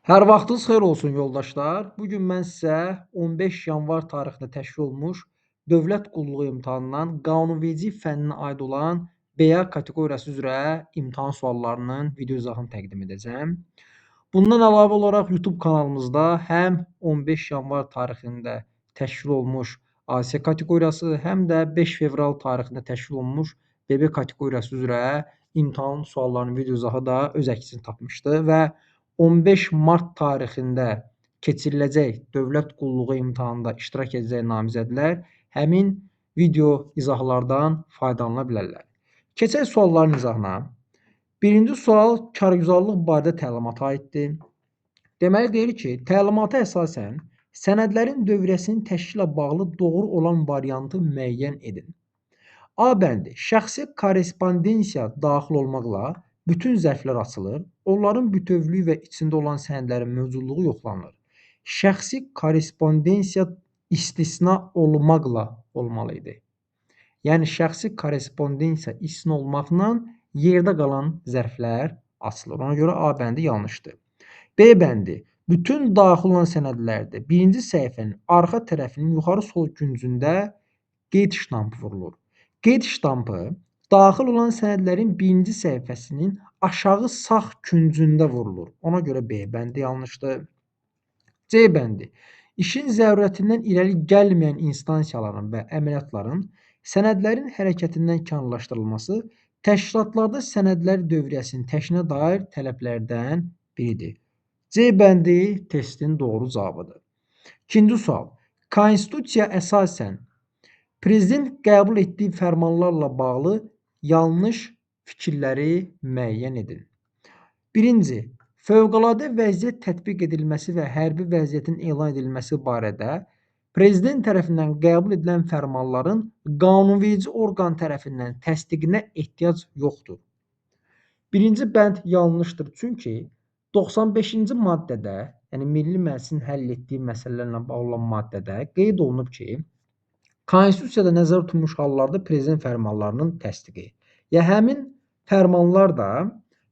Hər vaxtınız xeyir olsun yoldaşlar. Bu gün mən sizə 15 yanvar tarixində təşkil olunmuş dövlət qulluğu imtahanından qanunverici fənninə aid olan BA kateqoriyası üzrə imtahan suallarının video izahını təqdim edəcəm. Bundan əlavə olaraq YouTube kanalımızda həm 15 yanvar tarixində təşkil olunmuş AC kateqoriyası, həm də 5 fevral tarixində təşkil olunmuş BB kateqoriyası üzrə imtahan suallarının video izahı da öz əksini tapmışdı və 15 mart tarixində keçiriləcək dövlət qulluğu imtahanında iştirak edəcək namizədlər həmin video izahlardan faydalana bilərlər. Keçək sualların izahına. Birinci sual kargüzarlıq barədə təlimata aiddir. Deməli deyir ki, təlimata əsasən sənədlərin dövriyyəsinin təşkili ilə bağlı doğru olan variantı müəyyən edin. A bəndi, şəxsi korrespondensiya daxil olmaqla bütün zərflər açılır, onların bütövlüyü və içində olan sənədlərin mövcudluğu yoxlanılır. Şəxsi korrespondensiya istisna olmaqla olmalı idi. Yəni, şəxsi korrespondensiya istisna olmaqla yerdə qalan zərflər açılır. Ona görə A bəndi yanlışdır. B bəndi, bütün daxil olan sənədlərdə birinci səhifənin arxa tərəfinin yuxarı sol küncündə qeyd ştampı vurulur. Qeyd ştampı daxil olan sənədlərin birinci səhifəsinin aşağı sağ küncündə vurulur. Ona görə B bəndi yanlışdır. C bəndi, işin zərurətindən irəli gəlməyən instansiyaların və əməliyyatların sənədlərin hərəkətindən kənarlaşdırılması təşkilatlarda sənədlər dövriyyəsinin təşkilinə dair tələblərdən biridir. C bəndi testin doğru cavabıdır. İkinci sual, Konstitusiya əsasən prezident qəbul etdiyi fərmanlarla bağlı yanlış fikirləri müəyyən edin. Birinci, fövqəladə vəziyyət tətbiq edilməsi və hərbi vəziyyətin elan edilməsi barədə prezident tərəfindən qəbul edilən fərmanların qanunverici orqan tərəfindən təsdiqinə ehtiyac yoxdur. Birinci bənd yanlışdır, çünki 95-ci maddədə, yəni Milli Məclisin həll etdiyi məsələlərlə bağlı olan maddədə qeyd olunub ki, Konstitusiyada nəzərdə tutulmuş hallarda prezident fərmanlarının təsdiqi. Yəni, həmin fərmanlar da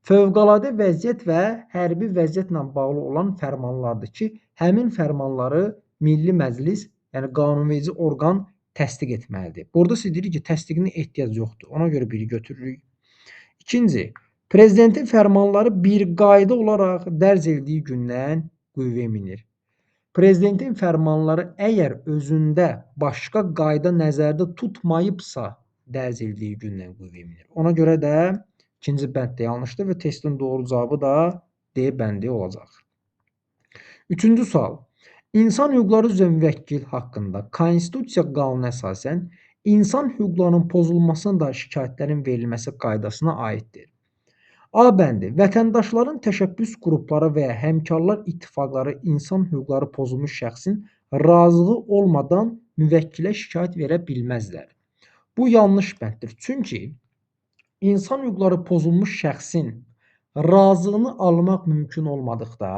fövqəladə vəziyyət və hərbi vəziyyətlə bağlı olan fərmanlardır ki, həmin fərmanları Milli Məclis, yəni qanunverici orqan təsdiq etməlidir. Burada siz deyirik ki, təsdiqinə ehtiyac yoxdur. Ona görə biri götürürük. İkinci, prezidentin fərmanları bir qayda olaraq dərc edildiyi gündən qüvvəyə minir. Prezidentin fərmanları əgər özündə başqa qayda nəzərdə tutmayıbsa, dərc edildiyi gündən qüvvəyə minir. Ona görə də ikinci bənd də yanlışdır və testin doğru cavabı da D bəndi olacaq. Üçüncü sual. İnsan hüquqları üzrə müvəkkil haqqında Konstitusiya qanununa əsasən insan hüquqlarının pozulmasına dair şikayətlərin verilməsi qaydasına aiddir. A bəndi, vətəndaşların təşəbbüs qrupları və ya həmkarlar ittifaqları insan hüquqları pozulmuş şəxsin razılığı olmadan müvəkkilə şikayət verə bilməzlər. Bu yanlış bənddir. Çünki insan hüquqları pozulmuş şəxsin razılığını almaq mümkün olmadıqda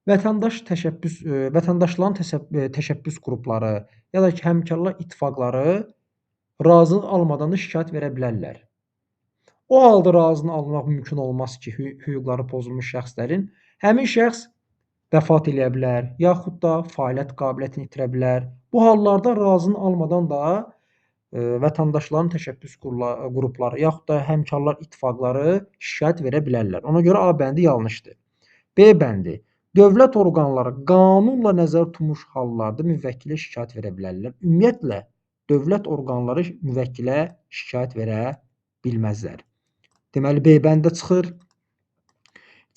vətəndaşların təşəbbüs qrupları ya da ki, həmkarlar ittifaqları razılıq almadan da şikayət verə bilərlər. O halda razılığını almaq mümkün olmaz ki, hüquqları pozulmuş şəxslərin həmin şəxs vəfat eləyə bilər, yaxud da fəaliyyət qabiliyyətini itirə bilər. Bu hallarda razılığını almadan da vətəndaşların təşəbbüs qrupları, yaxud da həmkarlar ittifaqları şikayət verə bilərlər. Ona görə A bəndi yanlışdır. B bəndi, dövlət orqanları qanunla nəzərdə tutulmuş hallarda müvəkkilə şikayət verə bilərlər. Ümumiyyətlə, dövlət orqanları müvəkkilə şikayət verə bilməzlər. Deməli, B bəndi çıxır.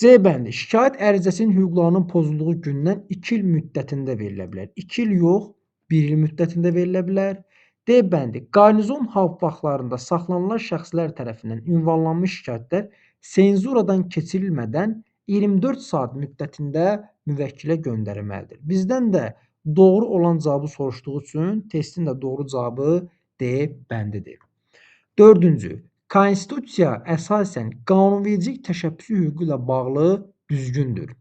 C bəndi, şikayət ərizəsinin hüquqlarının pozulduğu gündən 2 il müddətində verilə bilər. 2 il yox, 1 il müddətində verilə bilər. D bəndi, qarnizon havaqlarında saxlanılan şəxslər tərəfindən ünvanlanmış şikayətlər senzuradan keçirilmədən 24 saat müddətində müvəkkilə göndərilməlidir. Bizdən də doğru olan cavabı soruşduğu üçün testin də doğru cavabı D bəndidir. Dördüncü, Konstitusiya əsasən qanunvericilik təşəbbüsü hüququ ilə bağlı düzgündür.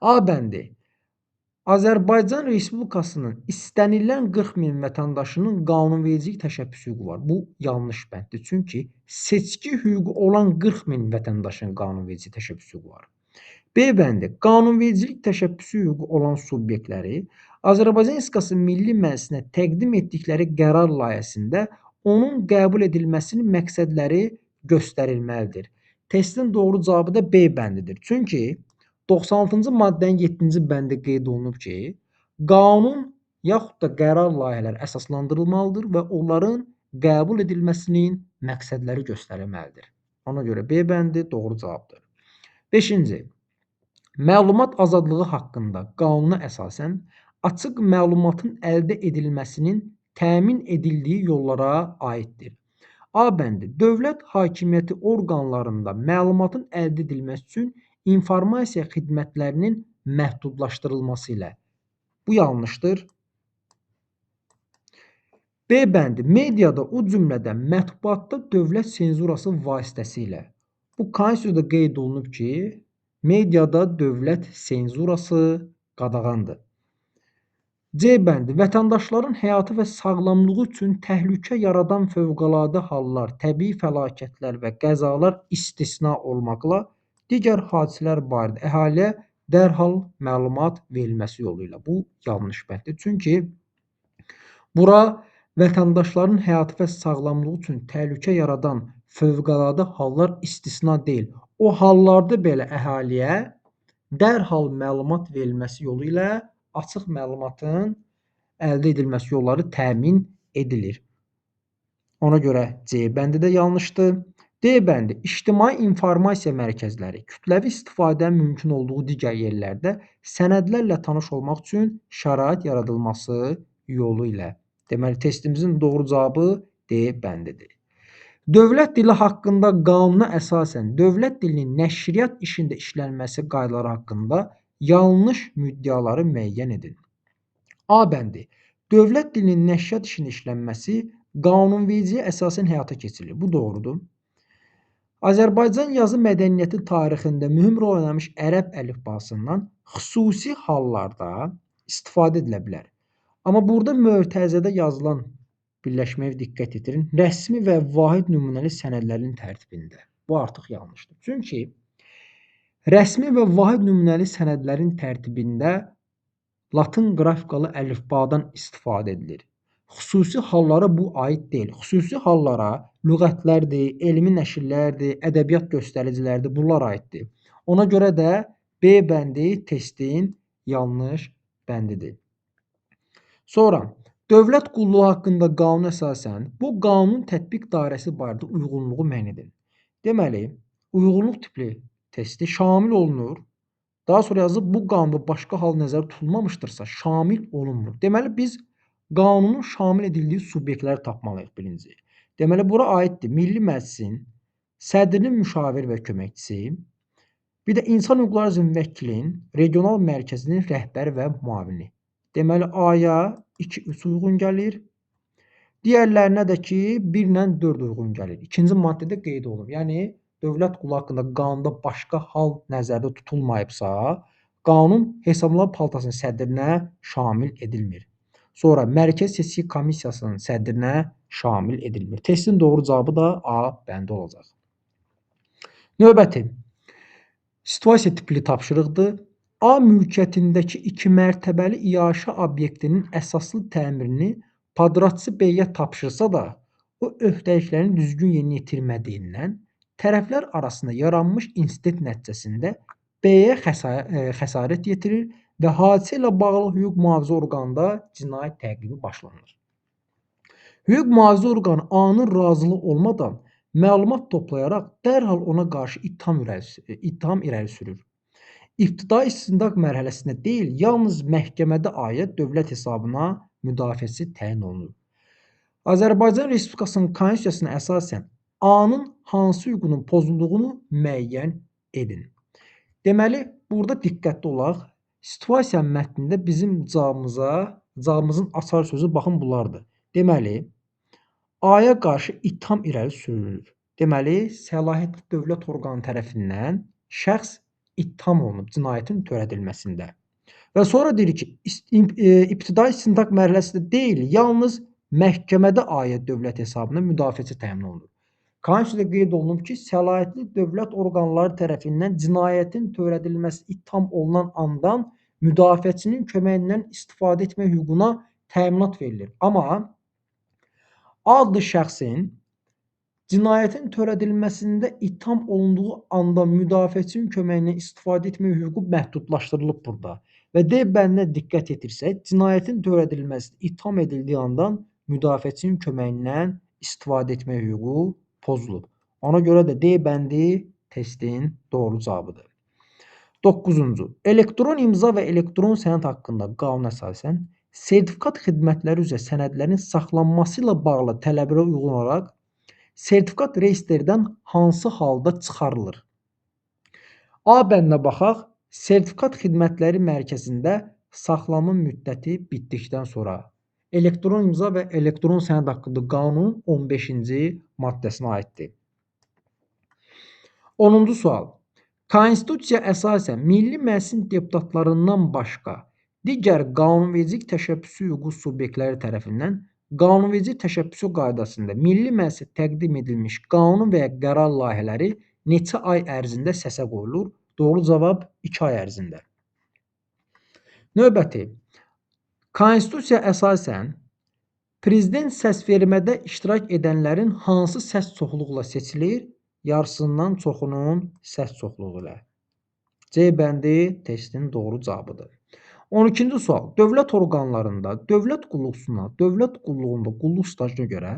A bəndi, Azərbaycan Respublikasının istənilən 40 min vətəndaşının qanunvericilik təşəbbüsü hüququ var. Bu yanlış bənddir. Çünki seçki hüququ olan 40 min vətəndaşın qanunvericilik təşəbbüsü hüququ var. B bəndi. Qanunvericilik təşəbbüsü hüququ olan subyektləri Azərbaycan Respublikası Milli Məclisinə təqdim etdikləri qərar layihəsində onun qəbul edilməsinin məqsədləri göstərilməlidir. Testin doğru cavabı da B bəndidir. Çünki 96-cı maddənin 7-ci bəndi qeyd olunub ki, qanun yaxud da qərar layihələri əsaslandırılmalıdır və onların qəbul edilməsinin məqsədləri göstərilməlidir. Ona görə B bəndi doğru cavabdır. 5-ci. Məlumat azadlığı haqqında qanuna əsasən açıq məlumatın əldə edilməsinin təmin edildiyi yollara aiddir. A bəndi. Dövlət hakimiyyəti orqanlarında məlumatın əldə edilməsi üçün informasiya xidmətlərinin məhdudlaşdırılması ilə. Bu yanlışdır. B bəndi. Mediada, o cümlədən mətbuatda dövlət senzurası vasitəsilə. Bu konstitusiyada qeyd olunub ki, mediada dövlət senzurası qadağandır. C bəndi. Vətəndaşların həyatı və sağlamlığı üçün təhlükə yaradan fövqəladə hallar, təbii fəlakətlər və qəzalar istisna olmaqla digər hadisələr barədə əhaliyə dərhal məlumat verilməsi yolu ilə. Bu yanlış bənddir. Çünki bura vətəndaşların həyatı və sağlamlığı üçün təhlükə yaradan fövqəladə hallar istisna deyil. O hallarda belə əhaliyə dərhal məlumat verilməsi yolu ilə açıq məlumatın əldə edilməsi yolları təmin edilir. Ona görə C bəndi də yanlışdır. D bəndi. İctimai informasiya mərkəzləri kütləvi istifadənin mümkün olduğu digər yerlərdə sənədlərlə tanış olmaq üçün şərait yaradılması yolu ilə. Deməli, testimizin doğru cavabı D bəndidir. Dövlət dili haqqında qanuna əsasən dövlət dilinin nəşriyyat işində işlənməsi qaydaları haqqında yanlış müddəaları müəyyən edin. A bəndi. Dövlət dilinin nəşriyyat işində işlənməsi qanunvericiliyə əsasən həyata keçirilir. Bu doğrudur. Azərbaycan yazı mədəniyyəti tarixində mühüm rol oynamış ərəb əlifbasından xüsusi hallarda istifadə edilə bilər. Amma burada mötərizədə yazılan birləşməyə diqqət yetirin. Rəsmi və vahid nümunəli sənədlərin tərtibində. Bu artıq yanlışdır. Çünki rəsmi və vahid nümunəli sənədlərin tərtibində latın qrafikalı əlifbadan istifadə edilir. Xüsusi hallara bu aid deyil. Xüsusi hallara lüğətlərdir, elmi nəşrlərdir, ədəbiyyat göstəricilərdir, bunlar aiddir. Ona görə də B bəndi testin yanlış bəndidir. Sonra, dövlət qulluğu haqqında qanuna əsasən bu qanunun tətbiq dairəsi barədə uyğunluğu müəyyən edin. Deməli, uyğunluq tipli testi şamil olunur. Daha sonra yazıb bu qanunda başqa hal nəzərdə tutulmamışdırsa, şamil olunmur. Deməli, biz qanunun şamil edildiyi subyektləri tapmalıyıq birinci. Deməli, bura aiddir Milli Məclisin, sədrinin müşavir və köməkçisi, bir də İnsan Hüquqları üzrə müvəkkilin, regional mərkəzinin rəhbəri və müavini. Deməli, A-ya 2, 3 uyğun gəlir. Digərlərinə də ki, 1 ilə 4 uyğun gəlir. İkinci maddədə qeyd olunub. Yəni, dövlət qulluğu haqqında qanunda başqa hal nəzərdə tutulmayıbsa, qanun Hesablama Palatasının sədrinə şamil edilmir. Sonra Mərkəz Seçki Komissiyasının sədrinə şamil edilmir. Testin doğru cavabı da A bəndi olacaq. Növbəti situasiya tipli tapşırıqdır. A mülkiyyətindəki 2 mərtəbəli iaşə obyektinin əsaslı təmirini podratçı B-yə tapşırsa da, o öhdəliklərini düzgün yerinə yetirmədiyindən tərəflər arasında yaranmış insident nəticəsində B-yə xəsarət yetirir və hadisə ilə bağlı hüquq mühafizə orqanında cinayət təqibi başlanır. Hüquq mühafizə orqanı A-nın razılığı olmadan məlumat toplayaraq dərhal ona qarşı ittiham irəli sürür. İbtidai istintaq mərhələsində deyil, yalnız məhkəmədə A-ya dövlət hesabına müdafiəçi təyin olunur. Azərbaycan Respublikasının Konstitusiyasına əsasən A-nın hansı hüququnun pozulduğunu müəyyən edin. Deməli, burada diqqətli olaq. Situasiya mətnində bizim cavabımızın açar sözü baxın bunlardır. Deməli, A-ya qarşı ittiham irəli sürülür. Deməli, səlahiyyətli dövlət orqanı tərəfindən şəxs ittiham olunub cinayətin törədilməsində. Və sonra deyir ki, ibtidai istintaq mərhələsində deyil, yalnız məhkəmədə A-ya dövlət hesabına müdafiəçi təmin olunur. Konstitusiyada qeyd olunub ki, səlahiyyətli dövlət orqanları tərəfindən cinayətin törədilməsi ittiham olunan andan müdafiəçinin köməyindən istifadə etmək hüququna təminat verilir. Amma adlı şəxsin cinayətin törədilməsində ittiham olunduğu anda müdafiəçinin köməyindən istifadə etmək hüququ məhdudlaşdırılıb burada. Və D bəndinə diqqət yetirsək, cinayətin törədilməsi ittiham edildiyi andan müdafiəçinin köməyindən istifadə etmək hüququ pozulub. Ona görə də D bəndi testin doğru cavabıdır. 9-cu. Elektron imza və elektron sənəd haqqında qanuna əsasən sertifikat xidmətləri üzrə sənədlərin saxlanması ilə bağlı tələblərə uyğun olaraq sertifikat reyestrdən hansı halda çıxarılır? A bəndinə baxaq. Sertifikat xidmətləri mərkəzində saxlanma müddəti bitdikdən sonra elektron imza və elektron sənəd haqqında qanunun 15-ci maddəsinə aiddir. 10-cu sual. Konstitusiya əsasən Milli Məclisin deputatlarından başqa digər qanunvericilik təşəbbüsü hüququ subyektləri tərəfindən qanunverici təşəbbüsü qaydasında Milli Məclisə təqdim edilmiş qanun və ya qərar layihələri neçə ay ərzində səsə qoyulur? Doğru cavab 2 ay ərzində. Növbəti. Konstitusiya əsasən prezident səsvermədə iştirak edənlərin hansı səs çoxluğuyla seçilir? Yarısından çoxunun səs çoxluğu ilə. C bəndi testin doğru cavabıdır. 12-ci sual. Dövlət orqanlarında dövlət qulluqçusuna dövlət qulluğunda qulluq stajına görə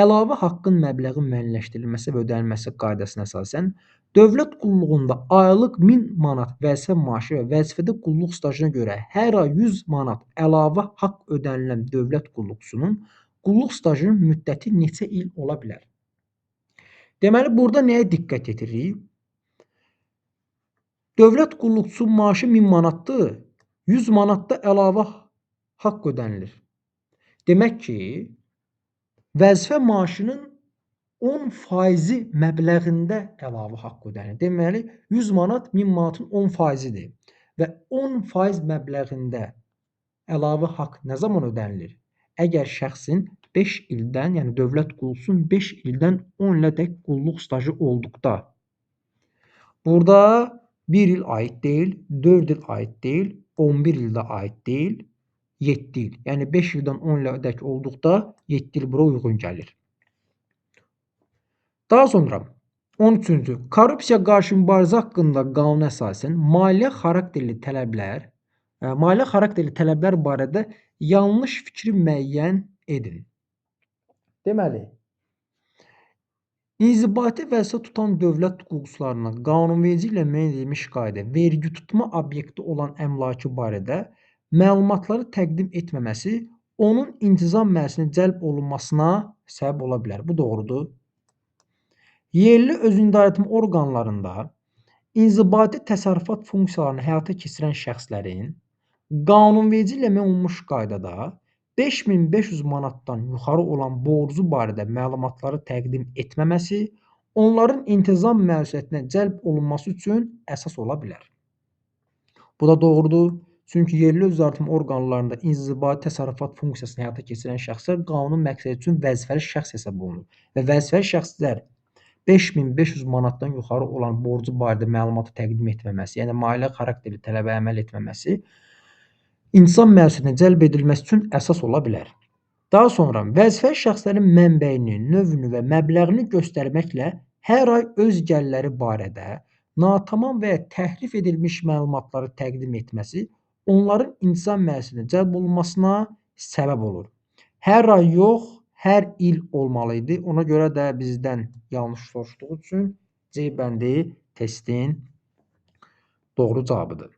əlavə haqqın məbləği müəyyənləşdirilməsi və ödənilməsi qaydasına əsasən dövlət qulluğunda aylıq 1000 manat vəzifə maaşı və vəzifədə qulluq stajına görə hər ay 100 manat əlavə haqq ödənilən dövlət qulluqçusunun qulluq stajının müddəti neçə il ola bilər? Deməli, burada nəyə diqqət yetiririk? Dövlət qulluqçusunun maaşı 1000 manatdır, 100 manatda əlavə haqq ödənilir. Demək ki, vəzifə maaşının 10% məbləğində əlavə haqq ödənilir. Deməli, 100 manat 1000 manatın 10%-dir və 10% məbləğində əlavə haqq nə zaman ödənilir? Əgər şəxsin 5 ildən, yəni dövlət qulluqçusunun 5 ildən 10 ilədək qulluq stajı olduqda. Burada 1 il aid deyil, 4 il aid deyil, 11 ildə aid deyil, 7 il. Yəni 5 ildən 10 ilədək olduqda 7 il bura uyğun gəlir. Daha sonra 13-cü. Korrupsiya qarşı mübarizə haqqında qanuna əsasən maliyyə xarakterli tələblər barədə yanlış fikri müəyyən edin. Deməli, inzibati vəzifə tutan dövlət qulluqçularına qanunverici ilə müəyyən edilmiş qayda vergi tutma obyekti olan əmlakı barədə məlumatları təqdim etməməsi onun intizam məclisinə cəlb olunmasına səbəb ola bilər. Bu doğrudur. Yerli özünüidarəetmə orqanlarında inzibati təsərrüfat funksiyalarını həyata keçirən şəxslərin qanunverici ilə müəyyən olunmuş qaydada 5500 manatdan yuxarı olan borcu barədə məlumatları təqdim etməməsi onların intizam məsuliyyətinə cəlb olunması üçün əsas ola bilər. Bu da doğrudur. Çünki yerli özüidarəetmə orqanlarında inzibati təsərrüfat funksiyasını həyata keçirən şəxslər qanun məqsədi üçün vəzifəli şəxs hesab olunur və vəzifəli şəxslər 5500 manatdan yuxarı olan borcu barədə məlumatı təqdim etməməsi, yəni maliyyə xarakterli tələbə əməl etməməsi intizam məsuliyyətinə cəlb edilməsi üçün əsas ola bilər. Daha sonra vəzifəli şəxslərin mənbəyini, növünü və məbləğini göstərməklə hər ay öz gəlirləri barədə natamam və ya təhrif edilmiş məlumatları təqdim etməsi onların intizam məsuliyyətinə cəlb olunmasına səbəb olur. Hər ay yox, hər il olmalı idi. Ona görə də bizdən yanlış soruşduğu üçün C bəndi testin doğru cavabıdır.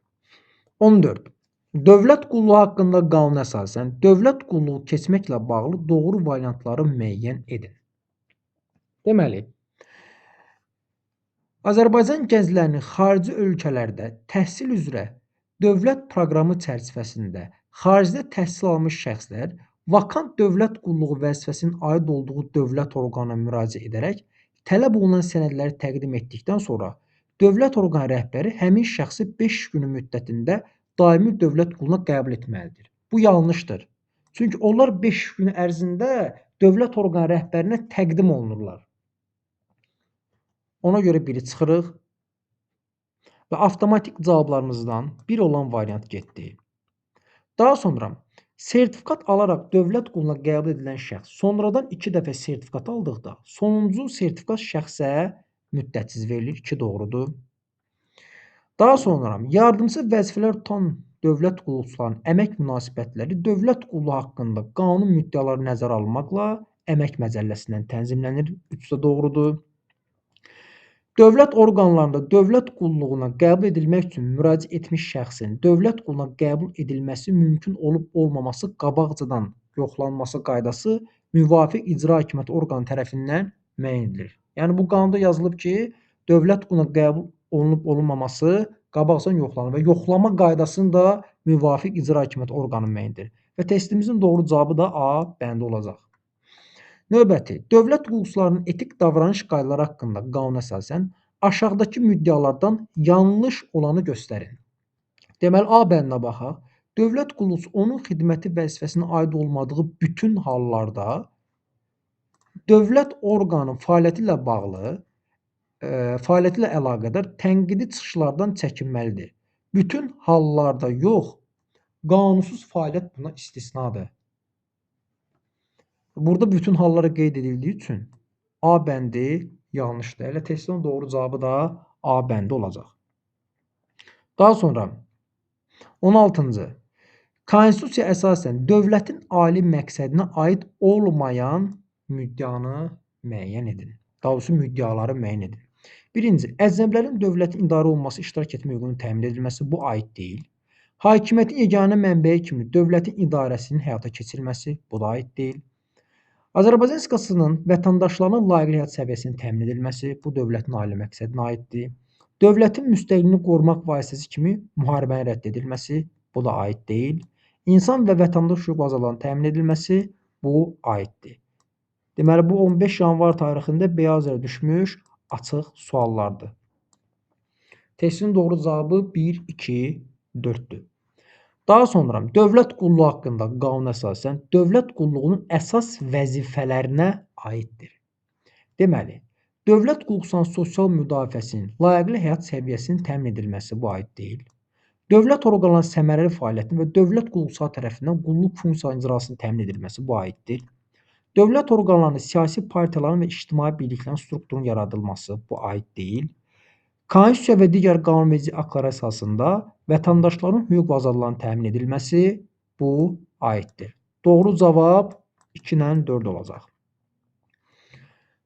14. Dövlət qulluğu haqqında qanuna əsasən dövlət qulluğu keçməklə bağlı doğru variantları müəyyən edin. Deməli, Azərbaycan gənclərinin xarici ölkələrdə təhsil üzrə dövlət proqramı çərçivəsində xaricdə təhsil almış şəxslər vakant dövlət qulluğu vəzifəsinin aid olduğu dövlət orqanına müraciət edərək tələb olunan sənədləri təqdim etdikdən sonra dövlət orqanı rəhbəri həmin şəxsi 5 günü müddətində daimi dövlət qulluğuna qəbul etməlidir. Bu yanlışdır. Çünki onlar 5 gün ərzində dövlət orqanı rəhbərinə təqdim olunurlar. Ona görə biri çıxırıq və avtomatik cavablarımızdan 1 olan variant getdi. Daha sonra sertifikat alaraq dövlət qulluğuna qəbul edilən şəxs sonradan 2 dəfə sertifikat aldıqda sonuncu sertifikat şəxsə müddətsiz verilir. 2 doğrudur. Daha sonra yardımçı vəzifələr tutan dövlət qulluqçularının əmək münasibətləri dövlət qulluğu haqqında qanun müddəaları nəzərə alınmaqla əmək məcəlləsindən tənzimlənir. 3 də doğrudur. Dövlət orqanlarında dövlət qulluğuna qəbul edilmək üçün müraciət etmiş şəxsin dövlət qulluğuna qəbul edilməsi mümkün olub-olmaması qabaqcadan yoxlanması qaydası müvafiq icra hakimiyyəti orqanı tərəfindən müəyyən edilir. Yəni bu qanunda yazılıb ki, dövlət qulluğuna qəbul olunub-olunmaması qabaqcadan yoxlanır və yoxlama qaydasını da müvafiq icra hakimiyyəti orqanı müəyyən edir. Və testimizin doğru cavabı da A bəndi olacaq. Növbəti, dövlət qulluqçularının etik davranış qaydaları haqqında qanuna əsasən aşağıdakı müddəalardan yanlış olanı göstərin. Deməli, A bəndinə baxaq. Dövlət qulluqçusu onun xidməti vəzifəsinə aid olmadığı bütün hallarda dövlət orqanı fəaliyyəti ilə bağlı, fəaliyyəti ilə əlaqədar tənqidi çıxışlardan çəkinməlidir. Bütün hallarda yox, qanunsuz fəaliyyət buna istisnadır. Burada bütün hallara qeyd edildiyi üçün A bəndi yanlışdır. Elə testin doğru cavabı da A bəndi olacaq. Daha sonra 16-cı. Konstitusiyaya əsasən dövlətin ali məqsədinə aid olmayan müddəanı müəyyən edin. Daha doğrusu müddəaları müəyyən edin. Birinci, əcnəbilərin dövlətin idarə olunması, iştirak etmə hüququnun təmin edilməsi, bu aid deyil. Hakimiyyətin yeganə mənbəyi kimi dövlətin idarəsinin həyata keçirilməsi, bu da aid deyil. Azərbaycan Respublikasının vətəndaşlarının layiqli həyat səviyyəsinin təmin edilməsi, bu dövlətin ali məqsədinə aiddir. Dövlətin müstəqilliyini qorumaq vasitəsi kimi müharibənin rədd edilməsi, bu da aid deyil. İnsan və vətəndaş hüquq azadlığının təmin edilməsi, bu aiddir. Deməli, bu 15 yanvar tarixində BA üzrə düşmüş açıq suallardır. Testin doğru cavabı 1, 2, 4-dür. Daha sonra dövlət qulluğu haqqında qanuna əsasən dövlət qulluğunun əsas vəzifələrinə aiddir. Deməli, dövlət qulluqçularının sosial müdafiəsinin, layiqli həyat səviyyəsinin təmin edilməsi, bu aid deyil. Dövlət orqanlarının səmərəli fəaliyyətinin və dövlət qulluqçuları tərəfindən qulluq funksiyalarının icrasının təmin edilməsi, bu aiddir. Dövlət orqanlarının, siyasi partiyaların və ictimai birliklərin strukturunun yaradılması, bu aid deyil. Konstitusiya və digər qanunverici aktlara əsasında vətəndaşların hüquq və azadlığının təmin edilməsi, bu aiddir. Doğru cavab 2 ilə 4 olacaq.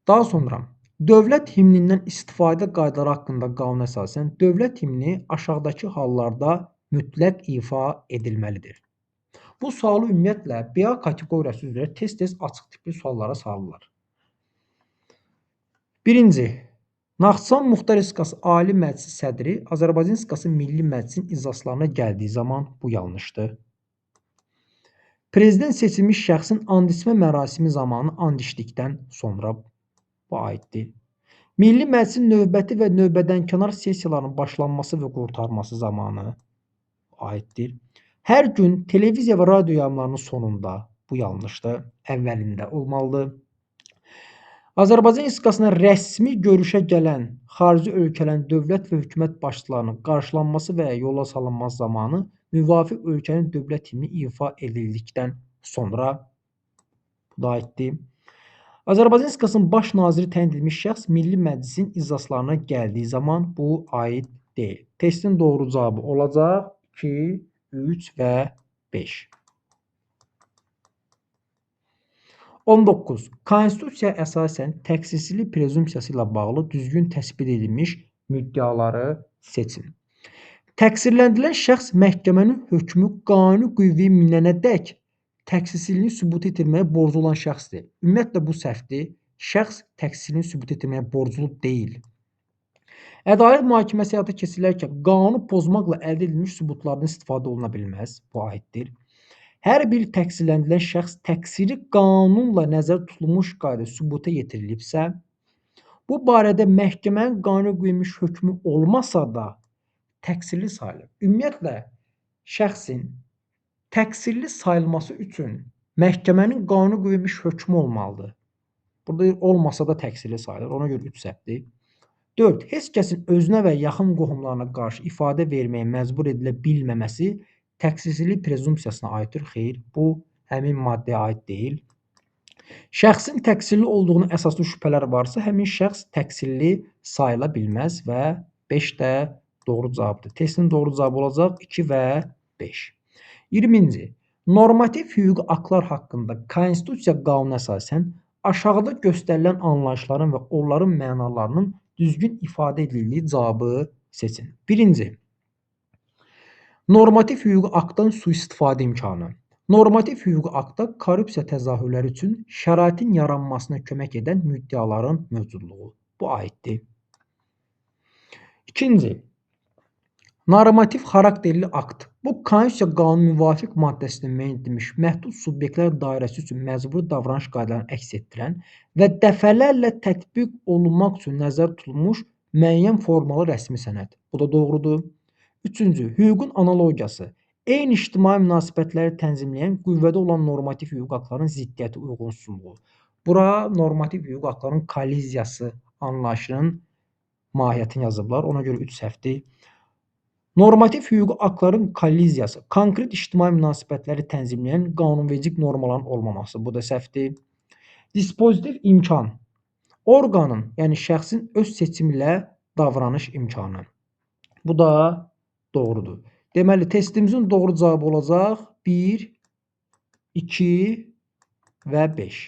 Daha sonra dövlət himnindən istifadə qaydaları haqqında qanuna əsasən dövlət himni aşağıdakı hallarda mütləq ifa edilməlidir. Bu sualı ümumiyyətlə BA kateqoriyası üzrə tez-tez açıq tipli suallara salırlar. Birinci, Naxçıvan Muxtar Respublikası Ali Məclisi sədri Azərbaycan Respublikası Milli Məclisinin iclaslarına gəldiyi zaman, bu yanlışdır. Prezident seçilmiş şəxsin and içmə mərasimi zamanı and içdikdən sonra, bu aiddir. Milli Məclisin növbəti və növbədənkənar sessiyalarının başlanması və qurtarması zamanı, aiddir. Hər gün televiziya və radio yayımlarının sonunda, bu yanlışdır, əvvəlində olmalıdır. Azərbaycan Respublikasına rəsmi görüşə gələn xarici ölkələrin dövlət və hökumət başçılarının qarşılanması və ya yola salınması zamanı müvafiq ölkənin dövlət himni ifa edildikdən sonra, bu da aiddir. Azərbaycan Respublikasının baş naziri təyin edilmiş şəxs Milli Məclisin iclaslarına gəldiyi zaman, bu aid deyil. Testin doğru cavabı olacaq 2, 3 və 5. 19. Konstitusiyaya əsasən təqsirsizlik prezumpsiyası ilə bağlı düzgün təsbit edilmiş müddəaları seçin. Təqsirləndirilən şəxs məhkəmənin hökmü qanuni qüvvəyə minənədək təqsirsizliyini sübut etdirməyə borclu olan şəxsdir. Ümumiyyətlə bu səhvdir. Şəxs təqsirsizliyini sübut etdirməyə borclu deyil. Ədalət mühakiməsi həyata keçirilərkən qanunu pozmaqla əldə edilmiş sübutlardan istifadə oluna bilməz. Bu aiddir. Hər bir təqsirləndirilən şəxs təqsiri qanunla nəzərdə tutulmuş qaydada sübuta yetirilibsə, bu barədə məhkəmənin qanuni qoyulmuş hökmü olmasa da təqsirli sayılır. Ümumiyyətlə, şəxsin təqsirli sayılması üçün məhkəmənin qanuni qoyulmuş hökmü olmalıdır. Burada olmasa da təqsirli sayılır. Ona görə 3 səhvdir. 4. Heç kəsin özünə və yaxın qohumlarına qarşı ifadə verməyə məcbur edilə bilməməsi təqsirsizlik prezumpsiyasına aiddir. Xeyr, bu həmin maddəyə aid deyil. Şəxsin təqsirli olduğuna əsaslı şübhələr varsa, həmin şəxs təqsirli sayıla bilməz və 5 də doğru cavabdır. Testin doğru cavabı olacaq 2 və 5. 20-ci. Normativ hüquqi aktlar haqqında Konstitusiya qanununa əsasən aşağıda göstərilən anlayışların və onların mənalarının düzgün ifadə edildiyi cavabı seçin. 1-ci. Normativ hüquqi aktdan sui-istifadə imkanı. Normativ hüquqi aktda korrupsiya təzahürləri üçün şəraitin yaranmasına kömək edən müddəaların mövcudluğu. Bu aiddir. 2-ci. Normativ xarakterli akt. Bu, Konstitusiya qanunu müvafiq maddəsində müəyyən edilmiş məhdud subyektlər dairəsi üçün məcburi davranış qaydalarını əks etdirən və dəfələrlə tətbiq olunmaq üçün nəzərdə tutulmuş müəyyən formalı rəsmi sənəd. Bu da doğrudur. 3-cü. Hüququn analogiyası. Eyni ictimai münasibətləri tənzimləyən qüvvədə olan normativ hüquqi aktların ziddiyyəti uyğunsuzluğu. Bura normativ hüquqi aktların kolliziyası anlayışının mahiyyətini yazıblar. Ona görə 3 səhvdir. Normativ hüquqi aktların kolliziyası, konkret ictimai münasibətləri tənzimləyən qanunverici normaların olmaması. Bu da səhvdir. Dispozitiv imkan, orqanın, yəni şəxsin öz seçimi ilə davranış imkanı. Bu da doğrudur. Deməli, testimizin doğru cavabı olacaq 1, 2 və 5.